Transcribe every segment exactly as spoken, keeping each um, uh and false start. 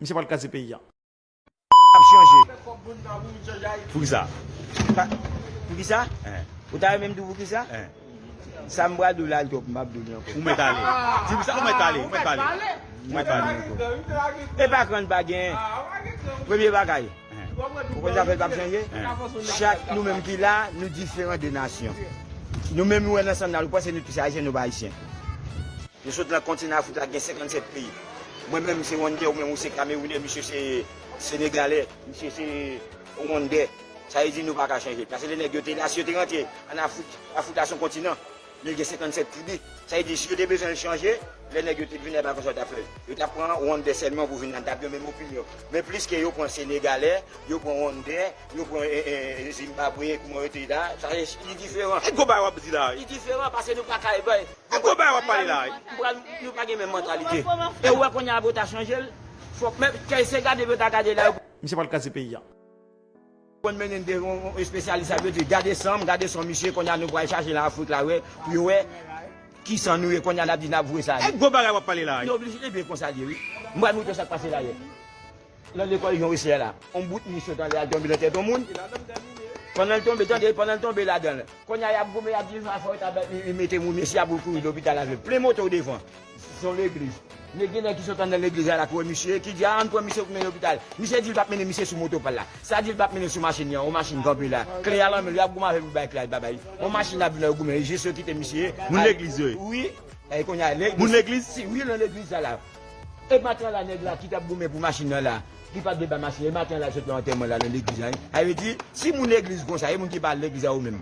Misye pral kraze peyi a. Ap chanje. Poukisa? Poukisa? Ou ta renmen m di w poukisa? Sa m pral di w la, l twòp, m p ap di w li ankò. Ou mèt ale. Di m sa, ou mèt ale, ou mèt ale. Ou mèt ale. E pa krann pa gen. Premye bagay. Ou konn sa fè l p ap chanje? Chak nou menm ki la, nou diferan de nasyon. Nou menm, nou wè nan san nan, nou panse nou tout se Ayisyen, nou pa Ayisyen. Nou sot nan kontinan Afrik la, gen senkannsèt peyi. Mwen menm, m se Wondè, ou menm, ou se Kamerounè, misye se Senegalè, misye se Wondè. Sa vle di nou pa ka chanje. Paske lè nèg yo te la, si yo te rantre ann Afrik, Afrik la se yon kontinan. Men gen senkannsèt tribi. Sa vle di, si yo te bezwen l chanje, lè nèg yo te vin la, e pa konsa yo t ap fè l. Yo t ap pran Wondè sèlman pou vin la, n t ap gen menm opinyon. Men pliske yo pran Senegalè, yo pran Wondè, yo pran e, e, e, Zimbabwe, kouman yo te la, sa se, li diferan. E gwo bagay w ap di la, wi. Li diferan paske nou pa ka, e, bay, e gwo bagay w ap pale la, wi. Nou pa gen menm mantalite. E ou wè kounye a pou w ta chanje l, fòk menm, kè se gade pou yo ta gade la, yo. Misye pral kraze peyi a. Konn mennen de yon espesyalis ap yo di, gade san m, gade san misye, kounye a nou pral chache nan Afrik la, wè, pou yo wè ki san nou ye, kounye a n ap di n ap voye sa ale. E gwo bagay w ap pale la, wi. Nou oblije, ebyen konsa l ye, wi. M pral montre w sa k pase la yè. Nan lekòl Jan Wesler la, yon bout mi sot anlè al tonbe nan tèt yon moun. Pandan l tonbe, tande, pandan l tonbe ladan l, kounye a y ap goumen, y ap di, fò yo ta mete moun, mesye a pou l kouri lopital avè l. Plen moto devan. Se yon legliz. Men gen nèg ki sot anndan legliz la, la ki wè misye, ki di, a, ann pran misye pou mennen lopital. Misye di l p ap mennen misye sou moto pa l la. Sa di l p ap mennen sou machin li an, yon machin kanpe la. Kle a lan men l, y ap goumen avè l pou bay kle a, l pa bay. Yon machin ap vin la, yo goumen, jis yo kite misye. Moun legliz yo ye? Wi. E kounye a, le- Moun legliz? Si, wi, nan legliz sa la. E maten an la, nèg la ki t ap goumen pou machin nan la, ki pa t vle bay machin, e maten an la, l sot nan antèman la, nan legliz la, wi. Sa vle di, si moun legliz konsa, e moun ki pa al legliz a yo menm.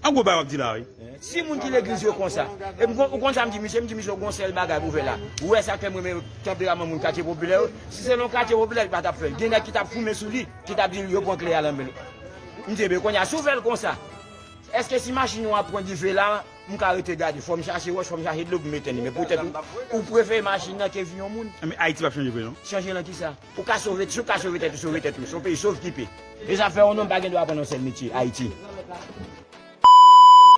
An gwo bagay w ap di la, wi. Si moun ki legliz yo konsa, e m kon- ou konn sa m di misye, m di misye, ou gon sèl bagay pou fè la. Ou wè sa k fè m renmen tanperaman moun katye popilè yo? Si se nan katye popilè, li pa t ap fè l. Gen nèg ki t ap foumen sou li, ki t ap di l yo pran kle a lan men l. M di, ebyen, kounye a, si w fè l konsa, èske si machin ou ap pran dife la, m ka rete gade? Fò m chache wòch, fò m chache dlo pou m etenn li. Men poutèt ou, ou prefere machin nan ke vi yon moun. Men Ayiti p ap chanje vre, non? Chanje nan kisa? Ou ka sove, si w ka sove tèt ou, sove tèt ou. Se yon peyi sov ki pe. E sa fè yon nonm pa gen dwa aprann yon sèl metye, Ayiti.